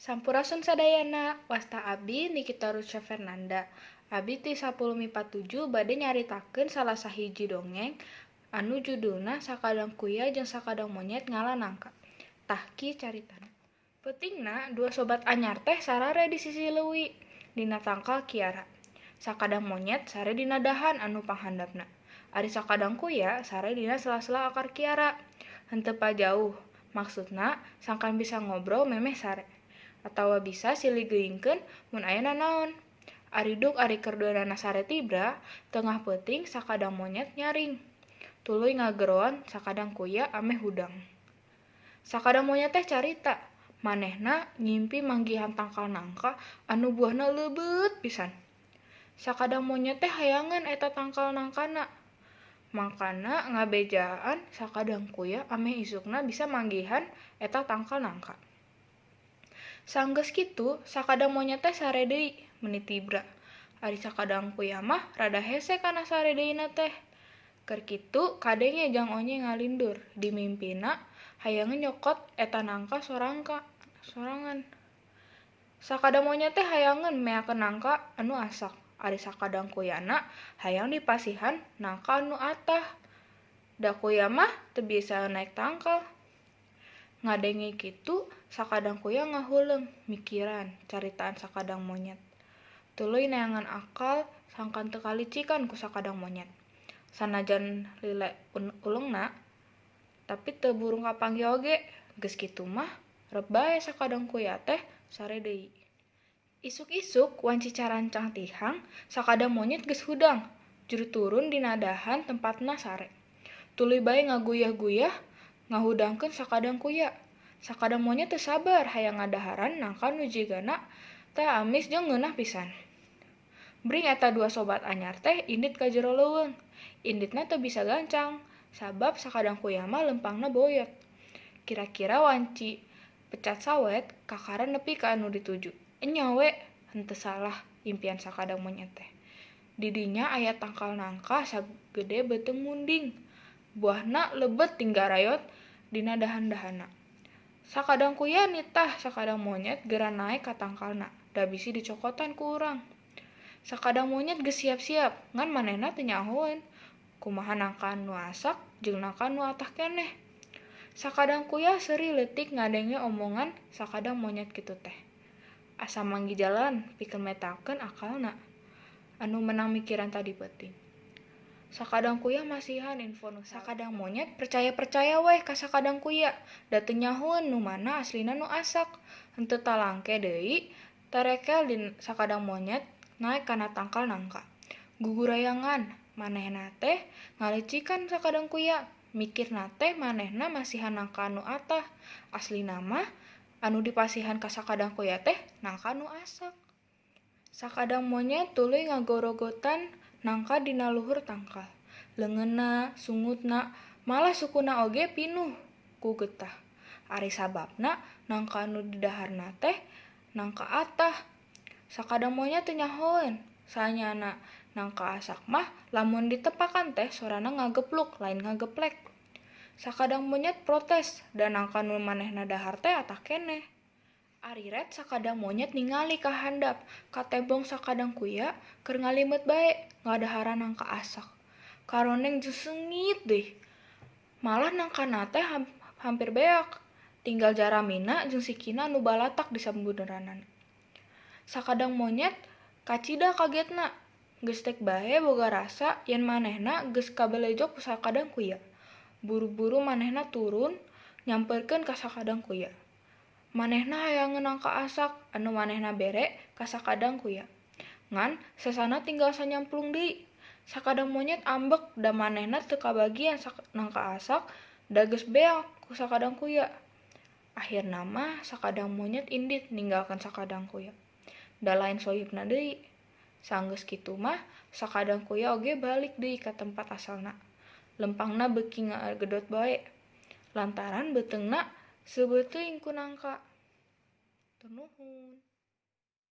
Sampurasun sadayana, wasta abdi Nikita Rusya Fernanda. Abdi ti 10 MIPA 7 bade nyaritakeun salah sahiji dongeng anu judulna Sakadang Kuya jeung Sakadang Monyet Ngala Nangka. Tah kieu caritana. Peutingna dua sobat anyar teh sarare di sisi leuwi dina tangkal kiara. Sakadang monyet sare dina dahan anu panghandapna. Ari sakadang kuya sare dina sela-sela akar kiara. Henteu pajauh, maksudna sangkan bisa ngobrol memeh sare atawa bisa silih geuingkeun mun aya nanaon. Ari duk ari keur duanana sare tibra, tengah peuting sakadang monyet nyaring. Tuluy ngageroan sakadang kuya ameh hudang. Sakadang monyet teh carita, manehna ngimpi manggihan tangkal nangka anu buahna leubeut pisan. Sakadang monyet teh hayangeun eta tangkal nangkana. Mangkana ngabejaan sakadang kuya ameh isukna bisa manggihan eta tangkal nangka. Sanggeus kitu, sakadang monyet teh sare deui meuni tibra. Ari sakadang kuya mah rada hese kana sare deuna teh. Keur kitu kadenge Jang Onye ngalindur, dimimpina hayangeun nyokot eta nangka sorangan. Sakadang monyet teh hayangeun meakeun nangka anu asak. Ari sakadang kuyana hayang dipasihan nangka anu atah. Da kuya mah teu bisa naek tangkal. Ngadenge kitu, sakadang kuya ngahuleung mikiran caritaan sakadang monyet. Tuluy neangan akal sangkan teu kalicikan ku sakadang monyet. Sanajan lile uleungna, tapi teu burung kapanggih oge. Geus kitu mah rep bae sakadang kuya teh sare deui. Isuk-isuk wanci carancang tihang, sakadang monyet geus hudang, juru turun dina dahan tempatna sare. Tuluy bae ngaguyah-guyah ngahudangkeun sakadang kuya. Sakadang monyet teu sabar hayang ngadaharan nangka nu jigana teh amis jeung ngeunah pisan. Bring eta dua sobat anyar teh indit ka jero leuweung. Inditna teu bisa gancang, sabab sakadang kuya mah lempangna boyot. Kira-kira wanci pecat sawet kakara nepi ka anu dituju. Enya we, henteu salah impian sakadang monyet teh. Di dinya aya tangkal nangka sagede beuteung munding. Buahna lebet tinggal rayot dina dahan-dahanna. Sakadang kuya nitah sakadang monyet geura naek ka tangkalna, da bisi dicokotan ku urang. Sakadang monyet geus siap-siap, ngan manehna teu nyahoeun kumaha nangka nu asak jeung nangka nu atah keneh. Sakadang kuya seuri leutik ngadenge omongan sakadang monyet kitu teh. Asa manggih jalan pikeun metakeun akalna anu menang mikiran tadi peuting. Sakadang kuya masihan info nu sakadang monyet percaya-percaya weh ka sakadang kuya, da teu nyahoeun nu mana aslina nu asak. Henteu talangke deui tarekel di sakadang monyet naek kana tangkal nangka. Gugurayangan manehna teh ngalicikan sakadang kuya, mikirna teh manehna masihan nangka anu atah, aslina mah anu dipasihan ka sakadang kuya teh nangka anu asak. Sakadang monyet tuluy ngagorogotan nangka dina luhur tangkal. Leungeunna, sungutna, malah sukuna oge pinuh ku getah. Ari sababna nangka anu didaharna teh nangka atah. Sakadang monyet teu nyahoeun, sanyana nangka asak mah lamun ditepakan teh sorana ngagepluk lain ngageplek. Sakadang monyet protes da nangka nu manehna dahar teh atah keneh. Ari ret sakadang monyet ningali ka handap, katebong sakadang kuya keur ngalimeut bae ngadaharan nangka asak. Karoneng jeung seungit deui. Malah nangkana teh hampir beak, tinggal jaramina jeung sikina nu balatak di sabudeureunana. Sakadang monyet kacida kagetna, geus tek bae boga rasa yen manehna geus kabelejok ku sakadang kuya. Buru-buru manehna turun nyamperkeun ka sakadang kuya. Manehna hayangeun nangka asak anu manehna bere ka sakadang kuya. Ngan sesana tinggal sanyamplung deui. Sakadang monyet ambek da manehna teu kabagian nangka asak da geus beak ku sakadang kuya. Akhirna mah sakadang monyet indit ninggalkeun sakadang kuya. Da lain sohibna deui. Sanggeus kitu mah sakadang kuya oge balik deui ka tempat asalna. Lempangna beuki ngagedot bae lantaran beuteungna seubeuh teuing ku nangka. Hatur nuhun.